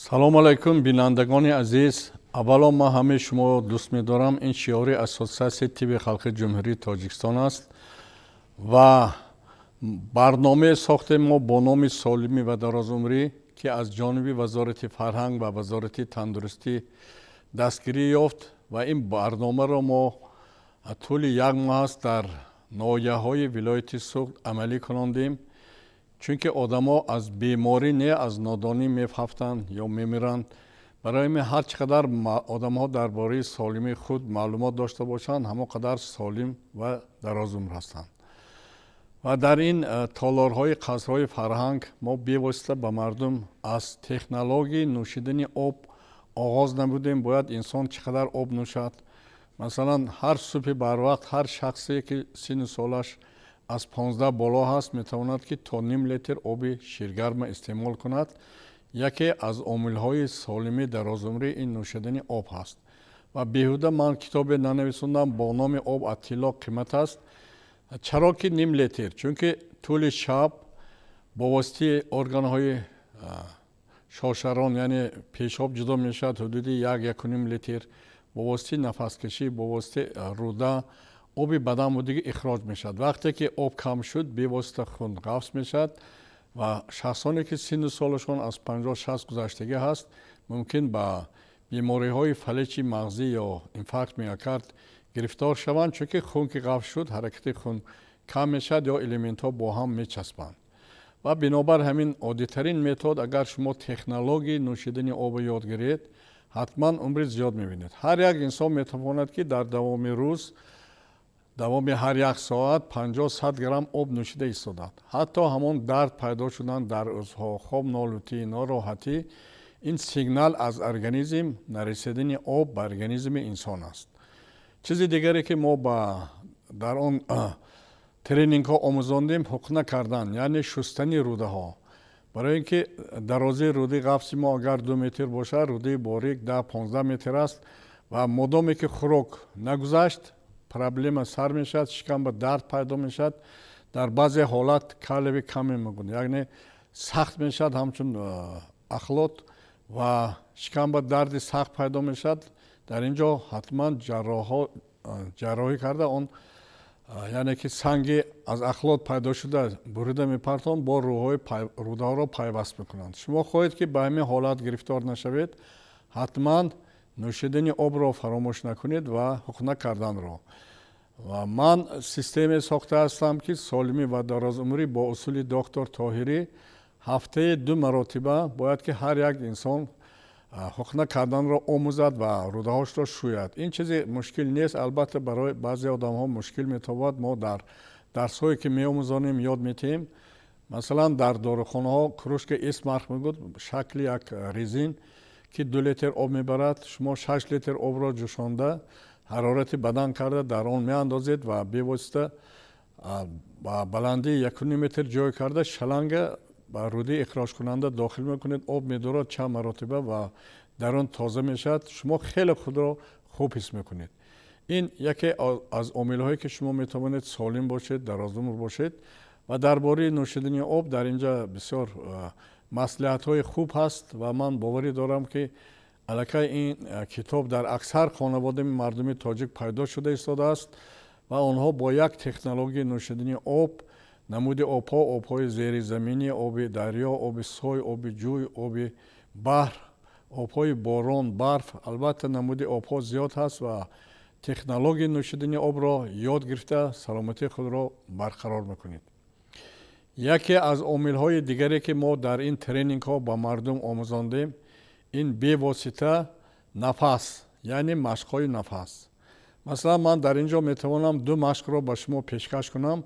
Салом алайкум, бинандагони азиз. Аввало ман ҳамаи шуморо дӯст медорам. Ин шиори Ассотсиатсияи тибби халқи Ҷумҳурии Тоҷикистон аст ва барномае сохтем мо бо номи солимӣ ва дарозумрӣ, ки аз ҷониби Вазорати фарҳанг ва Вазорати тандурустӣ дастгирӣ ёфт ва ин барномаро мо тӯли як моҳ аст дар ноҳияҳои вилояти Суғд амалӣ кунондем, чунки одамо аз беморӣ не, аз нодонӣ мефафтанд ё мемиранд. Барои ҳамин ҳар чӣ қадар одамҳо дар бораи солимии худ маълумот дошта бошанд, ҳамон қадар солим ва дарозумр ҳастанд. Ва дар ин толорҳои қасрҳои фарҳанг мо бевосита ба мардум аз технологияи нӯшидани об оғоз намудем. Бояд инсон чӣ қадар об нӯшад. Масалан, ҳар субҳи барвақт ҳар шахсе ки синну солаш аз 15 боло ҳаст, метавонад ки то ним литр оби ширгарма истеъмол кунад. Яке аз омилҳои солимии дарозумрӣ ин нӯшидани об ҳаст. Ва беҳуда ман китобе нанависондам бо номи об аз тилло қимат аст. Чаро ки ним литр? Чунки тӯли шаб бо воситаи органҳои шошарон, яъне пешоб ҷудо мешавад ҳудуди як, якуним литр, бо воситаи нафаскашӣ, бо воситаи рӯда оби бадан будиги ихроҷ мешавад. Вақте ки об кам шуд, бевосита хун ғафз мешавад ва шахсоне ки синну солашон аз 50-60 гузаштагӣ ҳаст, мумкин ба бемориҳои фалечи мағзӣ ё инфаркт миокард гирифтор шаванд, чунки хун ки ғафз шуд, ҳаракати хун кам мешавад ё элементҳо бо ҳам мечаспанд. Ва бинобар ҳамин оддитарин метод, агар шумо технологияи нӯшидани обро ёд гиред, ҳатман умри зиёд мебинед. Ҳар як инсон метавонад ки дар давоми рӯз, давоми ҳар як соат 50-100 грамм об нӯшида истодад. Ҳатто ҳамон дард пайдо шудан дар узвҳо, хоб нолутӣ, нороҳатӣ, ин сигнал аз организм нарасидани об ба организми инсон аст. Чизи дигаре ки мо дар он тренингҳо омӯзондем, ҳуқна кардан, яъне шустани рӯдаҳо. Барои ин ки дарозии рӯдаи ғафси мо агар 2 метр бошад, рӯдаи борик 10-15 метр аст ва модоме ки хӯрок нагузашт, проблема сар мешавад, шикам ба дард пайдо мешавад. Дар баъзе ҳолат каливи кам мемонад, яъне сахт мешавад, ҳамчун ахлот ва шикам ба дарди сахт пайдо мешавад. Дар ин ҷо ҳатман ҷарроҳӣ карда он, яъне ки санги аз ахлот пайдо шуда бурида мепартон, бо рӯдаҳоро пайваст мекунанд. Шумо хоҳед ки ба ҳамин ҳолат гирифтор нашавед, ҳатман нӯшидани обро фаромӯш накунед ва ҳуқна карданро. Ва ман системе сохта ҳастам ки солимӣ ва дарозумрӣ бо усули доктор Тоҳирӣ ҳафтаи 2 маротиба бояд ки ҳар як инсон ҳуқна карданро омӯзад ва рӯдаҳошро шӯяд. Ин чизи мушкил нест, албатта барои баъзе одамҳо мушкил метобад. Мо дар дарсҳое ки меомӯзонем ёд метиҳем. Масалан, дар дорухонаҳо кружка Эсмарх мегӯд, шакли як резин ки 2 литр об мебарад. Шумо 6 литр обро ҷӯшонда ҳарорати бадан карда дар он меандозед ва бевосита ба баландии якуним метр ҷой карда шаланга ба рӯдаи ихроҷкунанда дохил мекунед. Об медорад чанд маротиба ва дар он тоза мешавад. Шумо хеле худро хуб ҳис мекунед. Ин яке аз омилҳое ки шумо метавонед солим бошед, дарозумр бошед. Ва дар бораи нӯшидани об дар инҷа бисёр маслиҳатҳои хуб ҳаст ва ман боварӣ дорам ки аллакай ин китоб дар аксар хонаводаи мардуми тоҷик пайдо шуда истодааст ва онҳо бо як технологияи нӯшидани об, намуди обҳо, обҳои зеризаминӣ, оби дарё, оби сой, оби ҷӯй, оби баҳр, обҳои борон, барф, албатта намуди обҳо зиёд ҳаст ва технологияи нӯшидани обро ёд гирифта саломатии худро барқарор мекунед. Яке аз омилҳои дигаре ки мо дар ин тренингҳо ба мардум омӯзондем, ин бевосита нафас, яъне машқҳои нафас. Масалан, ман дар ин ҷо метавонам 2 машқро ба шумо пешкаш кунам.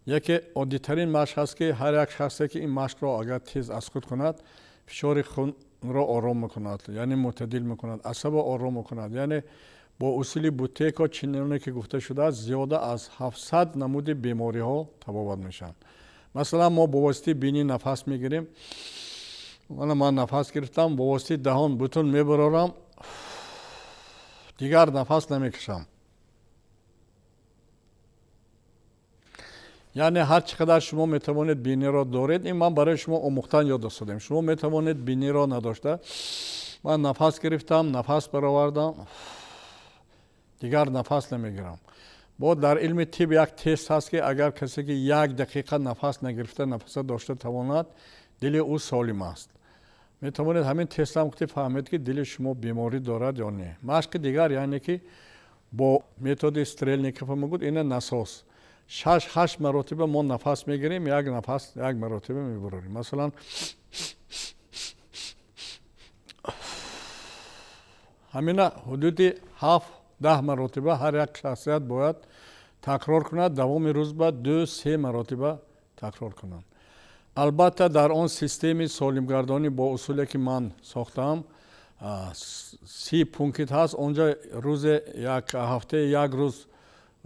Яке оддитарин машқ ҳаст ки ҳар як шахсе ки ин машқро агар тез аз худ кунад, фишори хунро ором мекунад, яъне мӯътадил мекунад, асабро ором мекунад. Яъне бо усули Бутейко чуноне ки гуфта шудааст, зиёда аз 700 намуди бемориҳо табобат мешаванд. Масалан, мо бо воситаи бинӣ нафас мегирем. Ман нафас гирифтам, бо воситаи даҳон бутун мебарорам, дигар нафас намекашам. Яъне ҳар чӣ қадар шумо метавонед биниро доред, ин ман барои шумо омӯхтан ёд додем. Шумо метавонед биниро надошта, ман нафас гирифтам, нафас баровардам, дигар нафас намегирам. Бо дар илми тиб як тест ҳаст, ки агар касе ки як дақиқа нафас нагирифта нафаса дошта тавонад, дили ӯ солим аст. Метавонед ҳамин тестам ки фаҳмед, ки дили шумо беморӣ дорад ё не. Машқи дигар, яъне ки бо методи Стрелникова мегӯд, ина насос. 6-8 маротиба мо нафас мегирем, як нафас як маротиба мебурорем. Масалан, ҳамина ҳудуди 7-10 маротиба ҳар як шахсият бояд такрор кунад, давоми рӯз ба 2-3 маротиба такрор кунанд. Албатта, дар он системи солимгардонӣ бо усуле ки ман сохтаам, 30 пункт ҳаст. Онҷа рӯзе як ҳафтаи як рӯз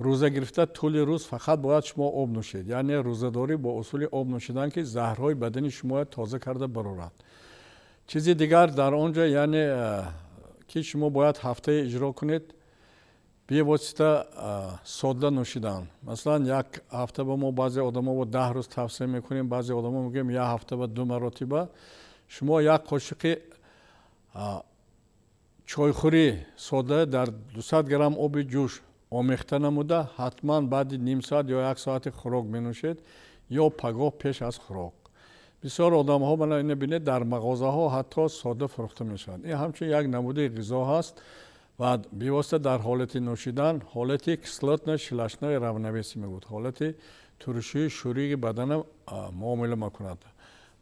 рӯза гирифта, тӯли рӯз фақат бояд шумо об нӯшед. Яъне рӯзадорӣ бо усули об нӯшидан, ки заҳрҳои бадани шуморо тоза карда барорад. Чизи дигар дар он ҷо, яъне ки шумо бояд ҳафтае иҷро кунед, бевосита сода нӯшидан. Масалан, як ҳафта ба мо баъзе одамо бо 10 рӯз тавсия мекунем, баъзе одамо мегӯем як ҳафта ба 2 маротиба. Шумо як қошиқи чойхӯрӣ сода дар 200 грамм оби ҷӯш омехта намуда, ҳатман баъди ним соат ё як соати хӯрок менӯшед ё пагоҳ пеш аз хӯрок. Бисёр одамҳо, мана ина бинед, дар мағозаҳо ҳатто сода фурӯхта мешавад. Ин ҳамчун як намудаи ғизо ҳаст ва бевосита дар ҳолати нӯшидан ҳолати кислотно-щелочной равновесие мегӯяд, ҳолати туршии шӯрии бадана муомила мекунад.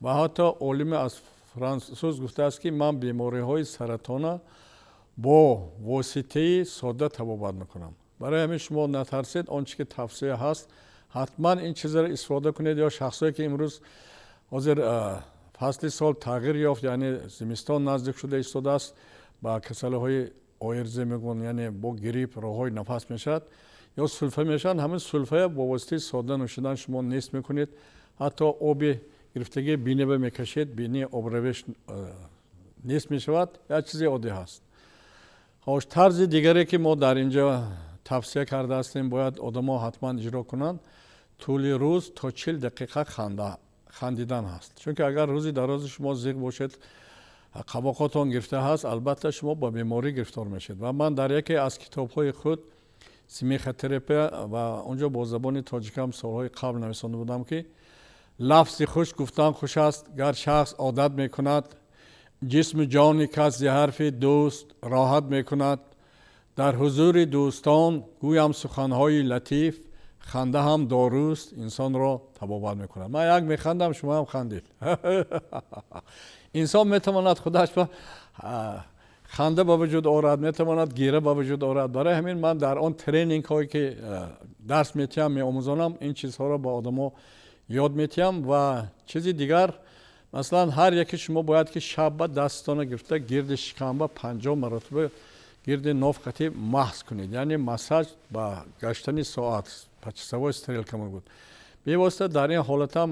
Ва ҳатто олиме аз франсуз гуфтааст, ки ман бемориҳои саратона бо воситаи сода табобат мекунам. Барои ҳамин шумо натарсед, он чи ки тавсия ҳаст, ҳатман ин чизро истифода кунед. Ё шахсое ки имрӯз ҳозир фасли сол тағйир ёфт, яъне зимистон наздик шуда истодааст, ба касалиҳои ОРЗ мегӯянд, яъне бо грипп роҳҳои нафас мешавад ё сулфа мешаванд, ҳамин сулфая бо воситаи сода нӯшидан шумо нест мекунед. Ҳатто оби гирифтагии бинеба мекашед, бини обравеш нест мешавад. Як чизи оддӣ ҳаст. Хош, тарзи дигаре ки мо дар инҷо тавсия карда ҳастем, бояд одамо ҳатман иҷро кунанд, тӯли рӯз то 40 дақиқа хандидан ҳаст. Чунки агар рӯзи дарози шумо зиқ бошед, қабоқотон гирифта ҳаст, албатта шумо ба беморӣ гирифтор мешавед. Ва ман дар яке аз китобҳои худ смехотерапия ва онҷо бо забони тоҷикам солҳои қабл нависонда будам, ки лафзи хуш гуфтан хуш аст, гар шахс одат мекунад, ҷисму ҷони кас зи ҳарфи дӯст роҳат мекунад, дар ҳузури дӯстон гӯям суханҳои латиф, ханда ҳам доруст, инсонро табобат мекунад. Ман як механдам, шумо ҳам хандед. Инсон метавонад худаш ба ханда ба вуҷуд орад, метавонад гира ба вуҷуд орад. Барои ҳамин ман дар он тренингҳое ки дарс метиҳам, меомӯзонам, ин чизҳоро ба одамо ёд метиҳам. Ва чизи дигар, масалан, ҳар яке шумо бояд ки шаб ба дасттона гирифта гирди шикамба 50 маротиба гирди ноф қатӣ маҳз кунед, яъне массаж ба гаштани соат, по часовой стрелка мегӯяд. Бевосита дар ин ҳолатам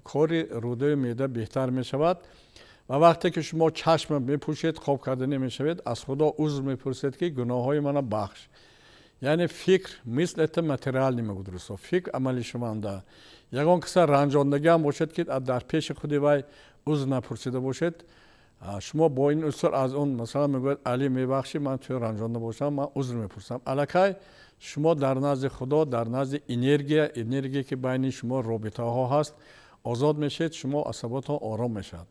кори рӯдаи меъда беҳтар мешавад. Ва вақте ки шумо чашм мепӯшед, хоб карда намешавед, аз Худо узр мепурсед, ки гуноҳҳои мана бахш. Яъне фикр мисл это материални мегӯяд русо, фикр амалишаванда. Ягон каса ранҷондагиам бошед, ки дар пеши худи вай узр напурсида бошед, шумо бо ин усул аз он, масалан, мегӯяд: Али, мебахшӣ, ман туро ранҷонда бошам, ман узр мепурсам. Аллакай шумо дар назди Худо, дар назди энергия, энергия ки байни шумо робитаҳо ҳаст, озод мешед, шумо асаботон ором мешавад.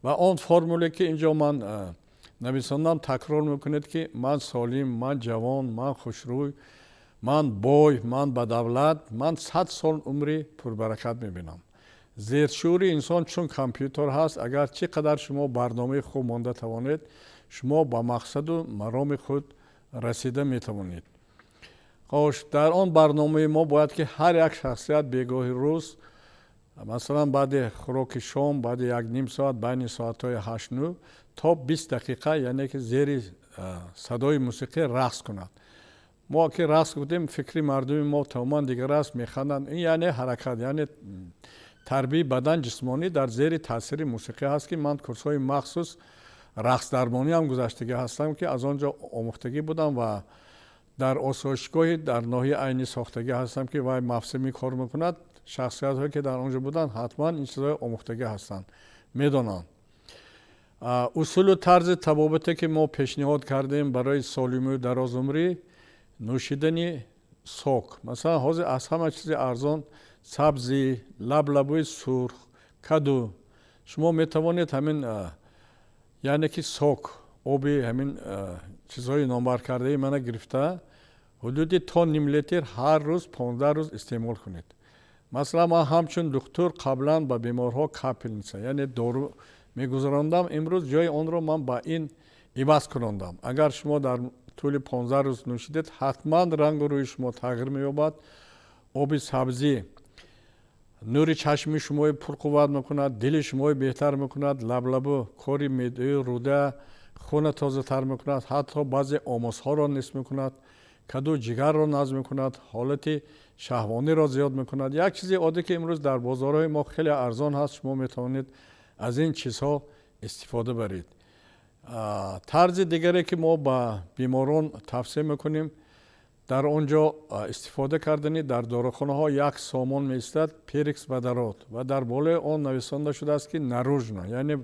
Ва он формуле ки инҷо ман нависондам, такрор мекунед, ки ман солим, ман ҷавон, ман хушрӯй, ман бой, ман ба давлат, ман 100 сол умри пурбаракат мебинам. Зершӯри инсон чун компютер ҳаст, агар чӣ қадар шумо барномаи хуб монда тавонед, шумо ба мақсаду мароми худ расида метавонед. Хош, дар он барномаи мо бояд ки ҳар як шахсият бегоҳи рӯз, масалан, баъди хӯроки шом, баъди як ним соат, байни соатҳои 8-9 то 20 дақиқа, яъне ки зери садои мусиқӣ рақс кунад. Мо ки рақс гуфтем, фикри мардуми мо тамоман дигар аст, механданд. Ин яъне ҳаракат, яъне тарбияи бадан ҷисмонӣ дар зери таъсири мусиқӣ ҳаст, ки ман курсҳои махсус рақсдармонӣ ҳам гузаштагӣ ҳастам, ки аз он ҷо омӯхтагӣ будам ва дар осоишгоҳи дар ноҳияи Айнӣ сохтагӣ ҳастам, ки вай мавсимӣ кор мекунад. Шахсиятҳое ки дар он ҷо буданд, ҳатман ин чизҳои омӯхтагӣ ҳастанд, медонанд. Усулу тарзи табобате ки мо пешниҳод кардем барои солимию дарозумрӣ, нӯшидани сок. Масалан, ҳозир аз ҳама чизи арзон сабзӣ, лаблабуи сурх, каду. Шумо метавонед ҳамин, яъне ки сок, оби ҳамин чизҳои номбаркардаи мана гирифта ҳудуди то ним литр ҳар рӯз 15 рӯз истеъмол кунед. Масалан, ман ҳамчун духтур қаблан ба беморҳо капельница, яъне дору мегузарондам. Имрӯз ҷои онро ман ба ин иваз кунондам. Агар шумо дар тӯли 15 рӯз нӯшидед, ҳатман рангу рӯи шумо тағйир меёбад. Оби сабзӣ нури чашми шумои пурқувват мекунад, дили шумои беҳтар мекунад, лаблабу кори меъдаю рӯда, хуна тозатар мекунад, ҳатто баъзе омосҳоро нест мекунад, каду ҷигарро назм мекунад, ҳолати шаҳвониро зиёд мекунад. Як чизи оддӣ ки имрӯз дар бозорҳои мо хеле арзон ҳаст, шумо метавонед аз ин чизҳо истифода баред. Тарзи дигаре ки мо ба беморон тавсия мекунем, дар он ҷо истифода кардани дар дорухонаҳо як сомон меистад перекись водород ва дар болои он нависонда шудааст ки наружно, яъне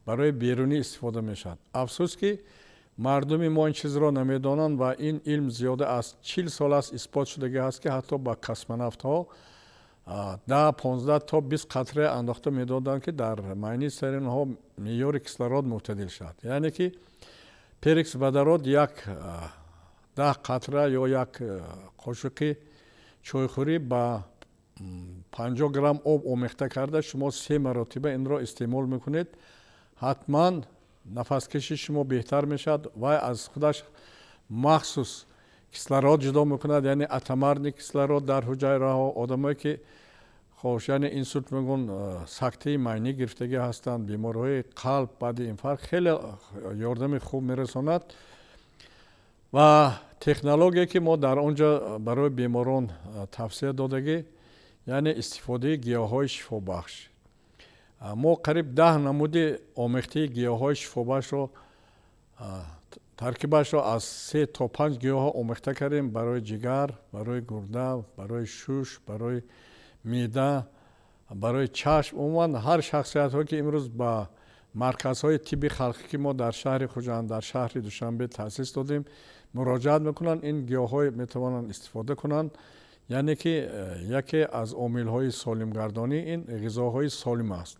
барои берунӣ истифода мешавад. Афсӯс ки мардуми мо ин чизро намедонанд ва ин илм зиёда аз 40 сол аст исбот шудагӣ аст, ки ҳатто ба космонавтҳо 10, 15 то 20 қатра андохта медоданд, ки дар майни сари онҳо меъёри кислород мӯътадил шавад. Яъне ки перекись водород як 10 қатра ё як қошуқи чойхӯрӣ ба 50 грамм об омехта карда шумо се маротиба инро истеъмол мекунед, ҳатман нафаскаши шумо беҳтар мешавад. Вай аз худаш махсус кислород ҷудо мекунад, яъне атомарный кислород дар ҳуҷайраҳо. Одамое ки хош, яъне инсулт мегӯн, сактаи майнӣ гирифтагӣ ҳастанд, бемориҳои қалб баъди инфаркт хеле ёрдами хуб мерасонад. Ва технология ки мо дар он ҷо барои беморон тавсия додагӣ, яъне истифодаи гиёҳҳои шифобахш. Мо қариб 10 намуди омехтаи гиёҳҳои шифобахшро, таркибашро аз 3 то 5 гиёҳҳо омехта кардем барои ҷигар, барои гурда, барои шуш, барои меъда, барои чашм. Умуман ҳар шахсиятҳое ки имрӯз ба марказҳои тибби халқӣ, ки мо дар шаҳри Хуҷанд, дар шаҳри Душанбе таъсис додем, муроҷиат мекунанд, ин гиёҳҳо метавонанд истифода кунанд. Яъне ки яке аз омилҳои солимгардонӣ ин ғизоҳои солим аст.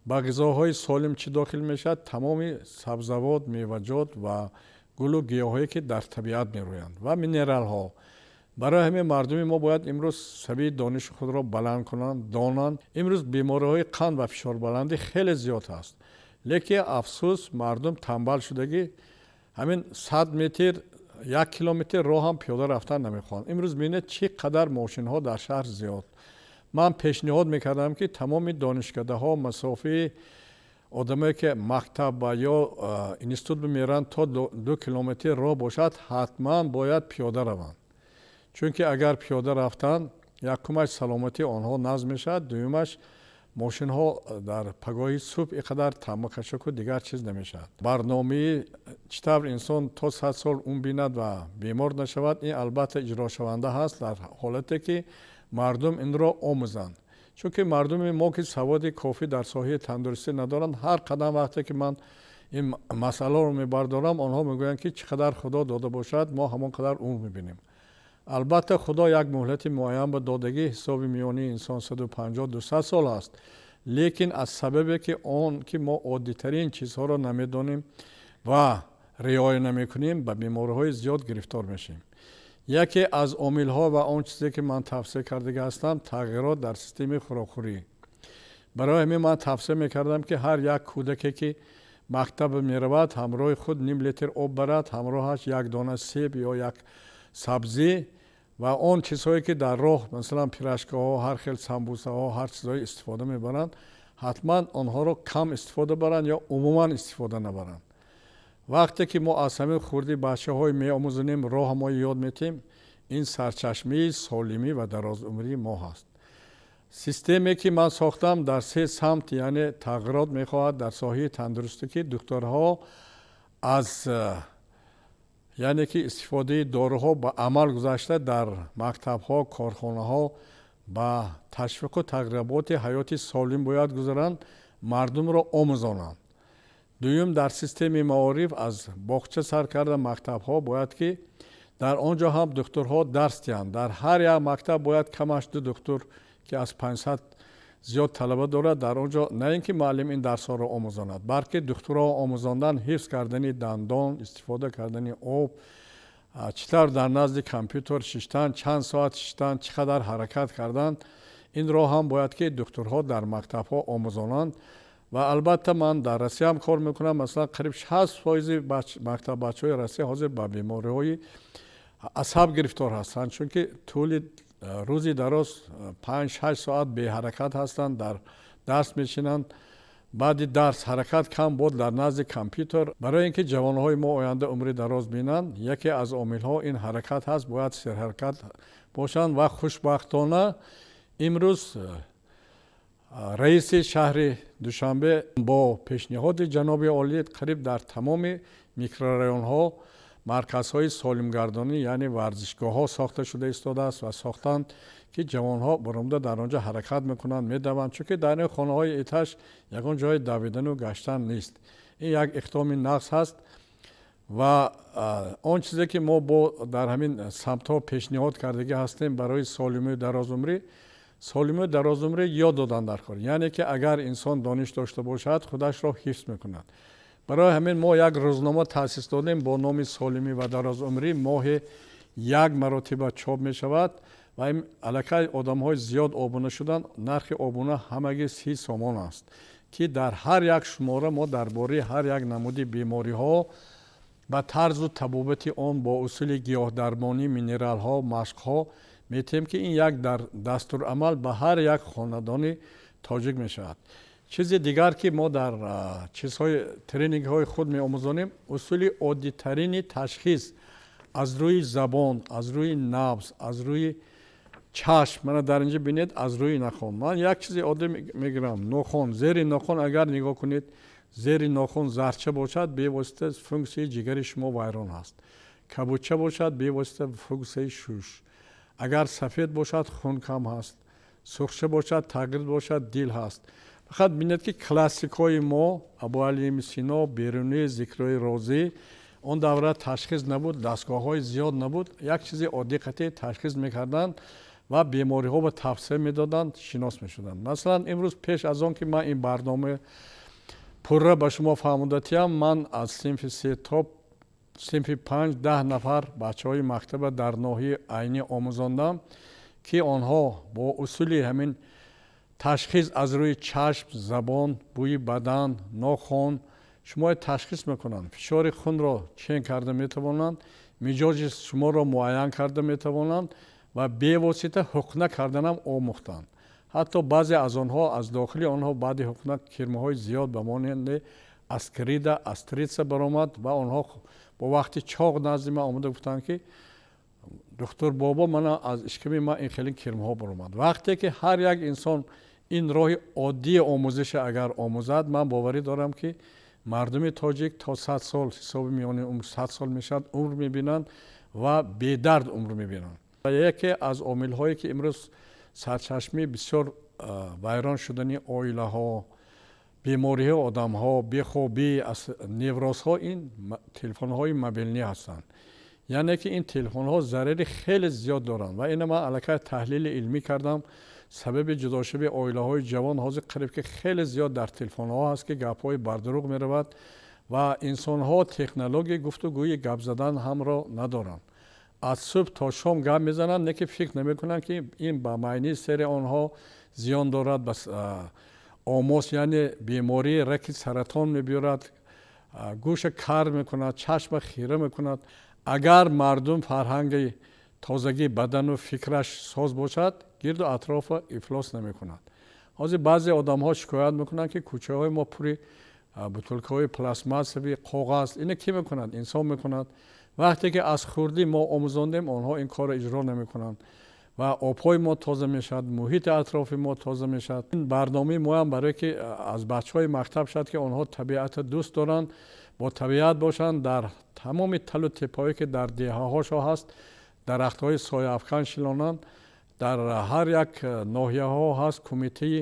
Ба ғизоҳои солим чӣ дохил мешавад? Тамоми сабзавот, меваҷот ва гулу гиёҳҳое ки дар табиат мерӯянд ва минералҳо. Барои ҳамин мардуми мо бояд имрӯз савияи дониши худро баланд кунанд, донанд. Имрӯз бемориҳои қанд ва фишорбаландӣ хеле зиёд аст, лекин афсӯс мардум танбал шудагӣ, ҳамин 100 метр, 1 километр роҳ ҳам пиёда рафтан намехоҳанд. Имрӯз бинед чӣ қадар мошинҳо дар шаҳр зиёд. Ман пешниҳод мекардам, ки тамоми донишкадаҳо масофаи одамое ки мактаб ё институт мераванд то 2 километр роҳ бошад, ҳатман бояд пиёда раванд. Чунки агар пиёда рафтанд, якумаш саломатии онҳо назм мешавад, дуюмаш мошинҳо дар пагоҳи субҳ ин қадар тамбакашаку дигар чиз намешавад. Барномаи чӣ тавр инсон то 100 сол умр бинад ва бемор нашавад, ин албатта иҷрошаванда ҳаст дар ҳолате ки мардум инро омӯзанд. Чунки мардуми мо ки саводи кофӣ дар соҳаи тандурустӣ надоранд, ҳар қадам вақте ки ман ин масъаларо мебардорам, онҳо мегӯянд ки чӣ қадар Худо дода бошад, мо ҳамон қадар умр мебинем. Албатта Худо як муҳлати муайян ба додагӣ, ҳисоби миёнии инсон 150, 200 сол аст, лекин аз сабабе ки он ки мо оддитарин чизҳоро намедонем ва риоя намекунем, ба бемориҳои зиёд гирифтор мешавем. Яке аз омилҳо ва он чизе ки ман тавсия кардагӣ ҳастам, тағйирот дар системаи хӯрокхӯрӣ. Барои ҳамин ман тавсия мекардам, ки ҳар як кӯдаке ки мактаб меравад, ҳамроҳи худ ним литр об барад, ҳамроҳаш як дона себ ё як сабзӣ ва он чизҳое ки дар роҳ, масалан пирожкаҳо, ҳар хел самбусаҳо, ҳар чизҳое истифода мебаранд, ҳатман онҳоро кам истифода баранд ё умуман истифода набаранд. Вақте ки мо аз ҳамин хурдӣ бачаҳое меомӯзонем, роҳ мо ёд метем, ин сарчашмаи солимӣ ва дарозумрии мо ҳаст. Системе ки ман сохтам дар се самт, яъне тағйирот мехоҳад дар соҳаи тандурустӣ, ки духторҳо аз яъне ки истифодаи доруҳо ба амал гузашта дар мактабҳо, корхонаҳо Ба ташвиқу тарғиботи ҳаёти солим бояд гузаранд, мардумро омӯзонанд. Дуюм, дар системаи маориф аз боғча сар карда мактабҳо бояд ки дар он ҷо ҳам духтурҳо дарс диҳанд. Дар ҳар як мактаб бояд камаш 2 духтур, ки аз 500 зиёд талаба дорад, дар он ҷо на ин ки муаллим ин дарсҳоро омӯзонад, балки духтурҳо омӯзондан ҳифз кардани дандон, истифода кардани об, чӣ тавр дар назди компютер шиштан, чанд соат шиштан, чӣ қадар ҳаракат кардан. Инро ҳам бояд ки духтурҳо дар мактабҳо омӯзонанд. Ва албатта ман дар Россия ҳам кор мекунам. Масалан, қариб 60% мактаббачаҳои Россия ҳозир ба бемориҳои асаб гирифтор ҳастанд, чунки тӯли рӯзи дароз 5-6 соат беҳаракат ҳастанд, дар дарс мешинанд, баъди дарс ҳаракат кам буд дар назди компютер. Барои ин ки ҷавонҳои мо оянда умри дароз бинанд, яке аз омилҳо ин ҳаракат ҳаст, бояд серҳаракат бошанд. Ва хушбахтона имрӯз раиси шаҳри Душанбе бо пешниҳоди ҷаноби олӣ қариб дар тамоми микрорайонҳо марказҳои солимгардонӣ, яъне варзишгоҳҳо сохта шуда истодааст ва сохтанд, ки ҷавонҳо баромада дар он ҷо ҳаракат мекунанд, медаванд, чунки дар ин хонаҳои этаж ягон ҷои давидану гаштан нест. Ин як иқдоми нағз ҳаст. Ва он чизе ки мо бо дар ҳамин самтҳо пешниҳод кардагӣ ҳастем барои солимию дарозумрӣ, солимию дарозумрӣ ёд додан дар кор, яъне ки агар инсон дониш дошта бошад, худашро ҳифз мекунад. Барои ҳамин мо як рӯзнома таъсис додем бо номи «Солимӣ ва дарозумрӣ». Моҳи як маротиба чоп мешавад ва ин аллакай одамҳои зиёд обуна шуданд. Нархи обуна ҳамагӣ 30 сомон аст, ки дар ҳар як шумора мо дар бораи ҳар як намуди бемориҳо ба тарзу табобати он бо усули гиёҳдармонӣ, минералҳо, машқҳо метиҳем, ки ин як дар дастурамал ба ҳар як хонадони тоҷик мешавад. Чизи дигар, ки мо дар чизҳои тренингҳои худ меомӯзонем, усули оддитарини ташхис аз рӯи забон, аз рӯи набз, аз рӯи чашм. Мана дар инҷа бинед, аз рӯи нохун. Ман як чизи оддӣ мегирам: нохун. Зери нохун агар нигоҳ кунед, зери нохун зарча бошад, бевосита функсияи ҷигари шумо вайрон аст. Кабудча бошад, бевосита функсияи шуш. Агар сафед бошад, хун кам ҳаст. Сурхча бошад, тағйир бошад, дил ҳаст. Фақат бинед, ки классикҳои мо, Абуалӣ ибни Сино, Берунӣ, Зикрои Розӣ, он давра ташхис набуд, дастгоҳҳои зиёд набуд, як чизи оддӣ қатъи ташхис мекарданд ва бемориҳо ба тавсия медоданд, шинос мешуданд. Масалан, имрӯз пеш аз он ки ман ин барнома пурра ба шумо фаҳмонда тиям, ман аз синфи 3 то синфи 5 10 нафар бачаҳои мактаба дар ноҳияи Айнӣ омӯзондам, ки онҳо бо усули ҳамин ташхис аз рӯи чашм, забон, бӯи бадан, нохун шуморо ташхис мекунанд, фишори хунро чен карда метавонанд, миҷоҷи шуморо муайян карда метавонанд ва бевосита ҳуқна карданам омӯхтанд. Ҳатто баъзе аз онҳо, аз дохили онҳо баъди ҳуқна кирмаҳои зиёд ба монанди аскарида, острица баромад ва онҳо бо вақти чоғ назди ман омада гуфтанд, ки духтур бобо, мана аз ишками ман ин хеле кирмаҳо баромад. Вақте ки ҳар як инсон ин роҳи оддии омӯзиша агар омӯзад, ман боварӣ дорам, ки мардуми тоҷик то 100 сол, ҳисоби миёни умр 100 сол мешавад, умр мебинанд ва бедард умр мебинанд. Яке аз омилҳое, ки имрӯз сарчашмаи бисёр вайрон шудани оилаҳо, бемориҳои одамҳо, бехобӣ, неврозҳо, ин телефонҳои мобилнӣ ҳастанд. Яъне ки ин телефонҳо зарари хеле зиёд доранд ва ина ман аллакай таҳлили илмӣ кардам. Сабаби ҷудошавии оилаҳои ҷавон ҳозир қариб ки хеле зиёд дар телефонҳо ҳаст, ки гапҳои бардурӯғ меравад ва инсонҳо технологияи гуфтугӯи гап задан ҳамро надоранд. Аз субҳ то шом гап мезананд, не ки фикр намекунанд, ки ин ба майни сери онҳо зиён дорад, ба омос, яъне бемории раки саратон мебиёрад, гӯша кар мекунад, чашма хира мекунад. Агар мардум фарҳанги тозагии бадану фикраш соз бошад, гирду атрофа ифлос намекунад. Ҳозир баъзе одамҳо шикоят мекунанд, ки кӯчаҳои мо пури бутулкаҳои пластмассавӣ, коғаз. Ина кӣ мекунад? Инсон мекунад. Вақте ки аз хурдӣ мо омӯзондем, онҳо ин корро иҷро намекунанд ва обҳои мо тоза мешавад, муҳити атрофи мо тоза мешавад. Ин барномаи моам барое ки аз бачаҳои мактаб шавад, ки онҳо табиатро дӯст доранд, бо табиат бошанд, дар тамоми талу теппаҳое, ки дар деҳаҳошо ҳаст, дарахтҳои сояафкан шинонанд. Дар ҳар як ноҳияҳо ҳаст кумитаи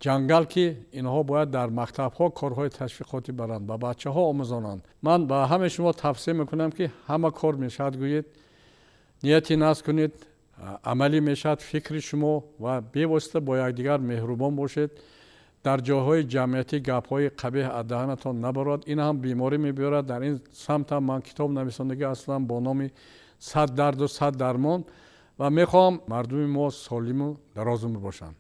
ҷангал, ки инҳо бояд дар мактабҳо корҳои ташвиқотӣ баранд, ба бачаҳо омӯзонанд. Ман ба ҳамаи шумо тавсия мекунам, ки ҳама кор мешавад, гӯед, нияти нағз кунед, амалӣ мешавад фикри шумо ва бевосита бо якдигар меҳрубон бошед. Дар ҷойҳои ҷамъиятӣ гапҳои қабеҳ аз даҳанатон набарад, ин ҳам беморӣ мебиёрад. Дар ин самт ҳам ман китоб нависондагӣ ҳастам бо номи «100 дарду 100 дармон» ва мехоҳам мардуми мо солиму дарозумр бошанд.